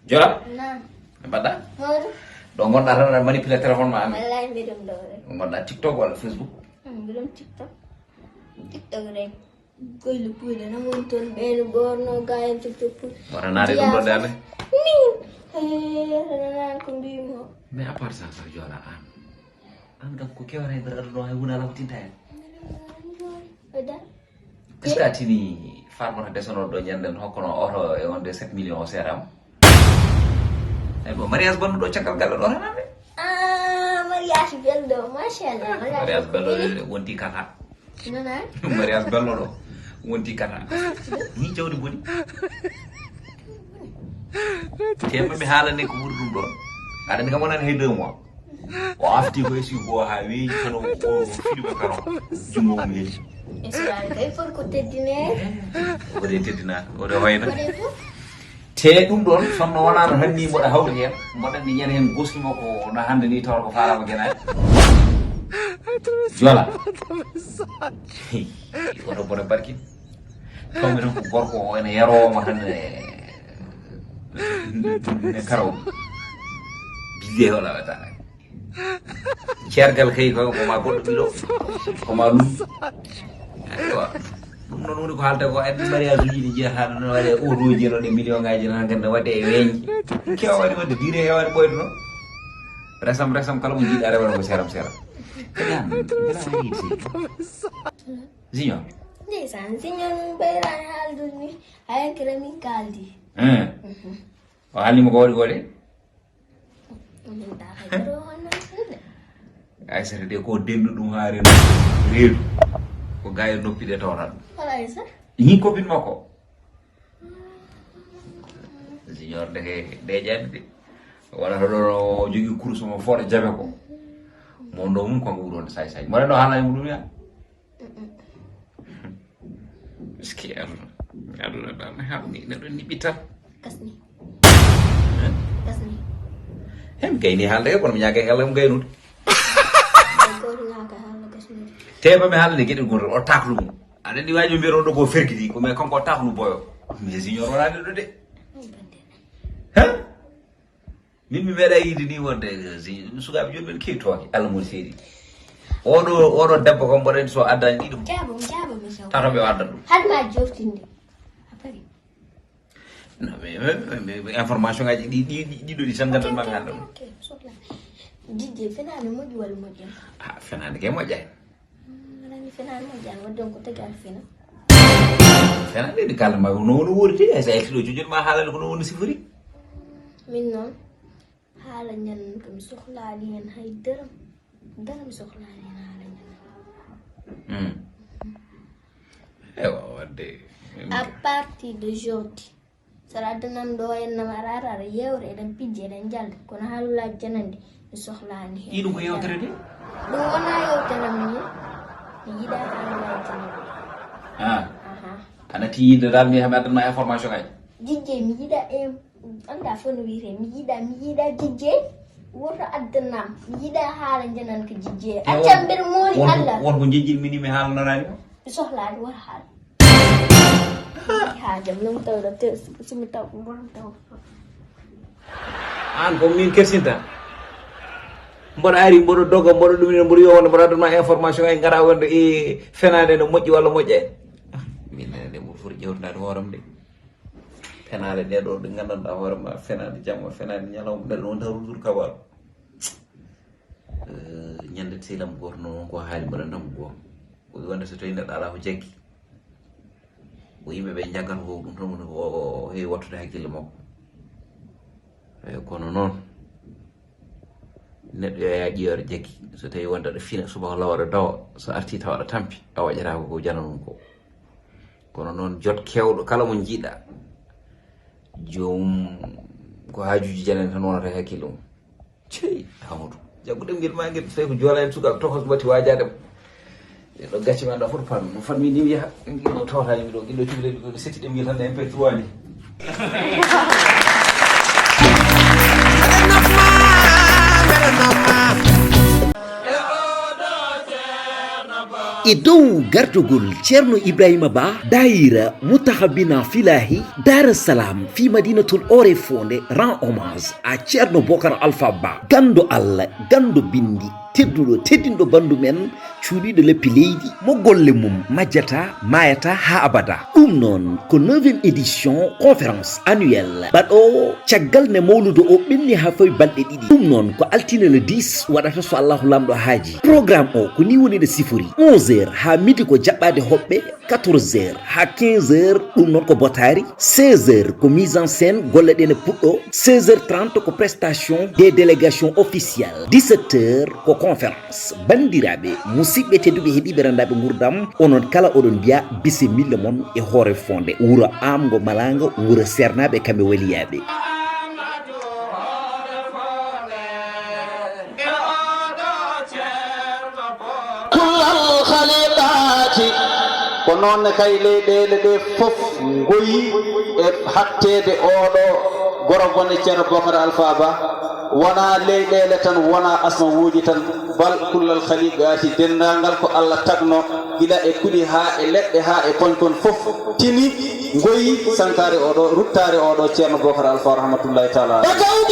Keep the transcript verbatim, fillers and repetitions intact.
Jola? Naam. No mbaɗɗa? Hoore. Ɗo ngonɗa tan aɗa manipulé téléphone ma ami. Wallahi mbiɗum ɗo rek. Ɗo ngonɗa TikTok walla Facebook? Hmm, mbiɗum TikTok. TikTok rek. Golle puyɗe no woni toon ɓeen gorno gayen TikTok puy. Wata naade ɗum ɗo de ane. Ni. Hey, wata naade ko mbimo. Mais à part ça, ça Jola an. An kam ko kewata e nder aduna o hay huunde alaa ko tinta heen. Ɓe dar. Est-ce que a tini Farmata desanoɗo ɗo ñande hokkono oto e on de sept millions o seerama? Ay bon, mariage bonno ɗo caggal galle ɗo tan ande. Ah, mariage bello, machallah. Mariage bello wonti kata. Nana. Mariage bello ɗo wonti kata. Ni jawdi boni. Tema mi haalane ko ɓuri ɗum ɗon. Aɗa ni kam wonani hay deux mois. O afti ko esi go ha weeji tan o fili ko karo. Jungo mum heeji. Esi wawi kay for ko teddine. Wode teddina, wode hoyna. Te ɗum ɗon sonno wonano hanni mboɗa hawri hen, mboɗa ni ñande hen gosni makko no hande ni tawata ko faala ko genaani. Jola. Oto bono barkin. Tawmi tan ko gorko o ene yaroomo tan e, e karaw. Bille o lawata. Cergal kay ko, ko ma goɗɗo ɓiɗo, ko ma lum. Aywa. Ɗum noon woni ko haalta ko addi mariage uji ɗi jiyata ɗo no waɗe otoji no ɗe million ngaji no ganda waɗe e weñji. Kewa waɗi wadde dire hewaɗi ɓoyde noon. Resam resam kala mo jiɗɗa rewata ko seram seram. Kadi an, mbela a yiɗi sey. Junior. Ndeysaan, Junior min ɓeyrani haaldude ni. Hayankira min kaaldi. Hein. O haalnima ko waɗi ko waɗi? Min ta hay doro honna hande. Aysata de ko dendu ɗum ha reedu. Reedu. Ko gayo noppi de tawata ɗum. Wala Aysata? Ni copine makko. Junior de ke de jande. Wala to ɗo jogi kurus mo fooɗa jabe ko. Mo ndo mum ko ngudon say say. Mo ɗo hala e mum ya. Miski aduna. Aduna ɗan haɓni neɗɗo niɓi tan. Gasni. Gasni. Hem gayni haalde kono mi ñaagay hella mo gaynude. Goto ñaaka hella gasnude. Te ba mi haalde geɗe goto o taklu mo. Aɗa andi waji mbiyata on ɗo ko fergidi ko mais kanko o taklu boyo. Mais junior wala ɗo de. Hein? Min mi meeɗa yiide ni wonde si sukaaɓe jooni men kewi tooke Allah mo seedi. Oɗo oɗo debbo kam mboɗen so addani ɗiɗo. Jaabo mi jaabo mi jaw. Tato ɓe wadda ɗum. Har ma joftinde. A pari. Non mais information ngaji ɗi ɗi ɗiɗo ɗi tan gandan ma haalda ɗum. Jijje fenaande moƴƴi walla moƴƴi. Ah fenaande ke moƴƴani. Alani fenaani mo jaan wadde on ko tagi aɗa fena. Fenaande ɗi kala ma no woni wuurdi e sa yalti ɗo jojon ma haalani ko no woni sifori. Min noon haala ñan ko mi sohlaali heen hay dërëm. Dërëm mi sohlaali heen haala ñan. Hmm. Ewa wadde. À partir de aujourd'hui. Sara addanam ɗo en nama arara ara yewre eɗen pijji eɗen jalda kono haalulaji janande mi sohlani hen. Ɗiɗum ko yewtere de. Ɗum wona yewtere am ni. Mi yiɗa haalulaji janande. Ah. Aha. A natti yiɗde dal mi hami addanma information kay. Jijje mi yiɗa e anda fof no wiyete mi yiɗa mi yiɗa jijje. Woto addanam mi yiɗa haala janan ko jijje. Accam mbeɗa mooli Allah. Won ko jijji mini mi haalananani mo. Mi sohlaani wota haal. Haajam non tawɗo te simi taw mboɗon taw. An ko min kersinta. Mboɗo ari mboɗo doga mboɗo ɗum ina mboɗo yo wonde mboɗo addanma information ay ngara wonde e fenaande no moƴƴi walla moƴƴa. Min nene de mboɗo foti ƴewtanaade hooram de. Fenaale ɗe ɗo ɗe nganndanɗaa hoore ma fenaande jamma fenaande ñalawma mbeɗa ɗon taw toujours kabaru. Ñande sehilam gooto noon ko haali mbaɗa ndam goo o wi wonde so tawi neɗɗo alaa ko jaggi ko yimɓe ɓe jaggata ko ɗum tan woni ko heewi wattude hakkille makko. Eyi kono noon neɗɗo yo yaa ƴiyoore jaggi so tawi wonde aɗa fina subaka law aɗa dawa so arti taw aɗa tampi a waƴata ko ko jana ɗum ko. Kono noon jot kewɗo kala mo jiɗɗa joomum ko haajuuji janani tan wonata e hakkille mum. Cey Amadou jaggu ɗemngel ma ngel tawi ko joola en sukaaɓe tokos mbatti waajaade mo. Ɗo gacce ma ɗa foto pami no fatmi ni yaha ngilɗo tawataani mi ɗo ngilɗo cukalel ɗo setti ɗemngel tan e mp trois ni. E dow gardogol Ceerno Ibrahima Ba, daayira Mutahabina Filahi Dar es Salaam fii Madinatul Orefonde rend hommage à Ceerno Bokar Alpha Ba, ganndo Allah, ganndo binndi, tedduɗo, teddinɗo banndu men, cuuɗiiɗo leppi leydi, mo golle mum majjata, maayata haa abada. Ɗum noon ko neuvième édition conférence annuelle baɗoowo caggal nde mawludo o ɓenni haa fawi balɗe ɗiɗi. Ɗum noon ko altine le dix waɗata so Allahu Laamɗo haaji. Programme o ko ni woni nde sifori: onze heures haa midi ko jaɓɓaade hoɓɓe, quatorze heures haa quinze heures, ɗum noon ko botaari. Seize heures ko mise en scène, golle ɗe ne puɗɗo. Seize heures trente ko prestation des délégations officielles. Dix-sept heures ko conférence. Banndiraaɓe, musidɓe tedduɓe, heɗiiɓe, renndaaɓe nguurndam, onon kala oɗon mbiya bisimilla mon e hoore fonde wuro Aamgo Malaango, wuro seernaaɓe, kamɓe waliyaaɓe. Kullal khaliqaati. Ko noon ne kay leyɗeele ɗe fof ngoyi e hatteede oɗo goro bone Ceerno Bokar Alpha Ba. Wonaa leyɗeele tan, wonaa asmawuuji tan, bal kullal khaliqaati, denndaangal ko Allah tagno, gila e kuɗi haa e leɗɗe haa e koñ kon fof, tini ngoyi sankaare oɗo, ruttaare oɗo Ceerno Bokar Alpha rahmatullahi taala alayhi.